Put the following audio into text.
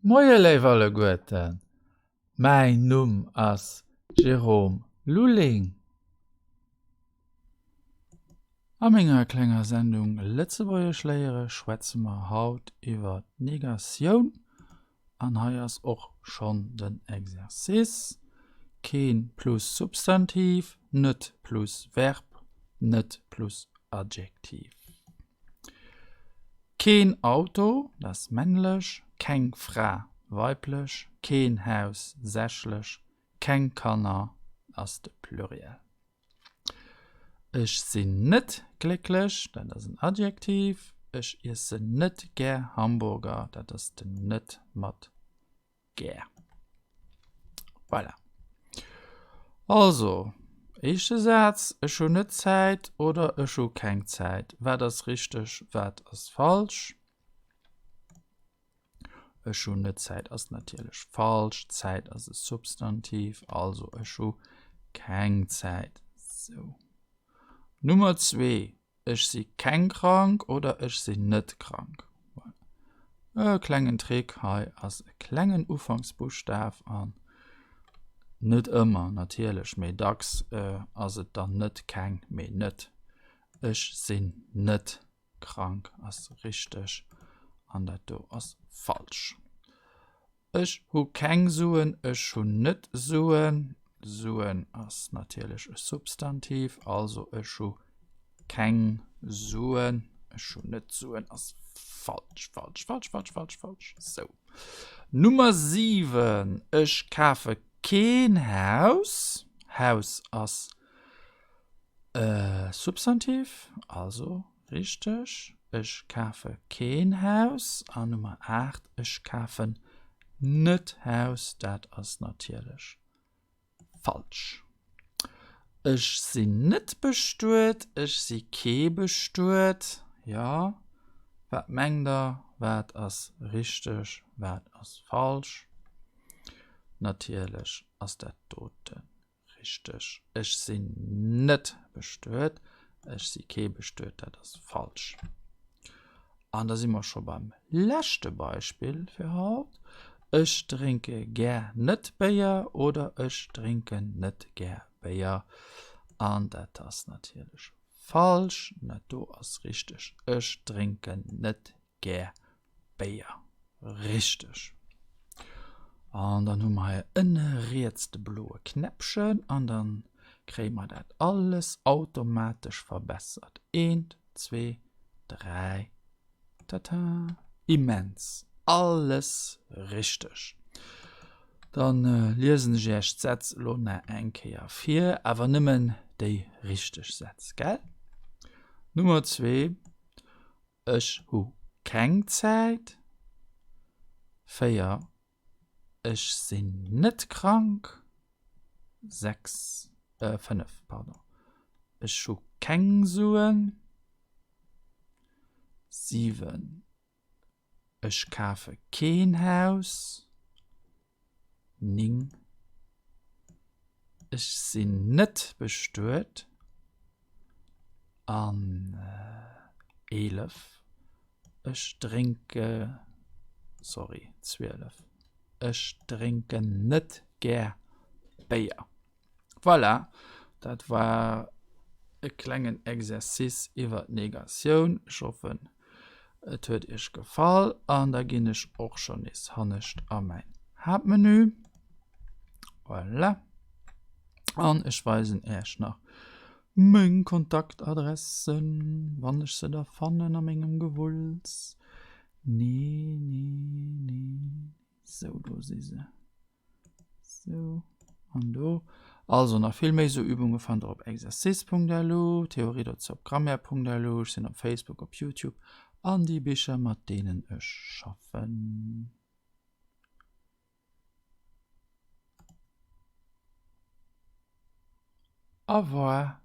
Moie léif alleguerten, mäin Numm ass Jérôme Lulling. A menger klenger Sendung Lëtzebuergesch léiere schwätze mer haut iwwer d'Negatioun an hei ass och schonn den Exercice, keen plus Substantiv, net plus Verb, net plus Adjektiv. Keen Auto, dat ass männlech, keng Fra, weiblech, keen Haus, sächlech, keng Kanner ass de Pluriel. Ech sinn net glécklech, dat ass en Adjektiv. Ech iessen net gär Hamburger, dat ass den net mat gär. Voilà. Also, éischte Saz, Ech hunn net Zäit oder ech hu keng Zäit. Wat ass richteg, wat ass falsch? Ech hunn net Zäit ass natierlech falsch. Zäit ass e Substantiv, also ech hu keng Zäit. Sou. Nummer zwee, Ech si keng krank oder ech sinn net krank. E klengen Trick, hei ass e klengen Ufanksbuschtaf an net ëmmer natierlech, mee dacks ass et dann net keng, mee net. Ech sinn net krank ass richteg an dat do ass falsch. Ech hu keng Suen, ech hunn net Suen. Suen ass natierlech e Substantiv, also ech hu keng Suen, ech hunn net Suen ass falsch, falsch, falsch, falsch, falsch, falsch. Sou. Nummer 7, Ech kafe keen Haus. Haus ass E Substantiv, also richteg, Ech kafe keen Haus. An Nummer 8, Ech kafen net Haus, dat ass natierlech falsch. Ech sinn net bestuet, ech si kee bestuet. Jo, wat mengt der, wat ass richteg, wat ass falsch? Natierlech ass dat dote Richteg, ech sinn net bestuet. Ech si kee bestuet, dat ass falsch. An da si mer scho beim leschte Beispill fir haut, Ech drénke gär net Béier oder ech drénken net gär Béier. An dat ass natierlech falsch. Dat do ass richteg, Ech drénken net gär Béier. Richteg. An dann hu mer hei ënne riets de bloe Knäppchen an dann kréie mer dat alles automatesch verbessert. Eent, zwee, dräi, tata! Immens! Alles richteg. Dann liesen ech iech d'Sätz elo nach eng Kéier vir, awer nëmmen déi richteg Sätz, gell? Nummer zwee, Ech hu keng Zäit. 4, Ech sinn net krank. 6, 5, pardon. Ech hu keng Suen. 7, Ech kafe keen Haus. 9, Ech sinn net bestuet. An 11, Ech drénke, sorry, 12, Ech drénken net gär Béier. Voilà, dat war e klengen Exercice iwwer d'Negatioun. Ech hoffen, et huet iech gefall an da ginn ech och schonn nees hannescht a mäin Haaptmenü. Voilà. An ech weisen iech nach meng Kontaktadressen, wann ech se da fannen a mengem Gewulls. Nee, nee, nee. Sou, do si se. Sou, an do. Also nach vill méi sou Übunge fannt der op exercice.lu, Theorie dozou op grammaire.lu, ech sinn op Facebook, op Youtube an déi Bicher mat deenen ech schaffen. Au revoir.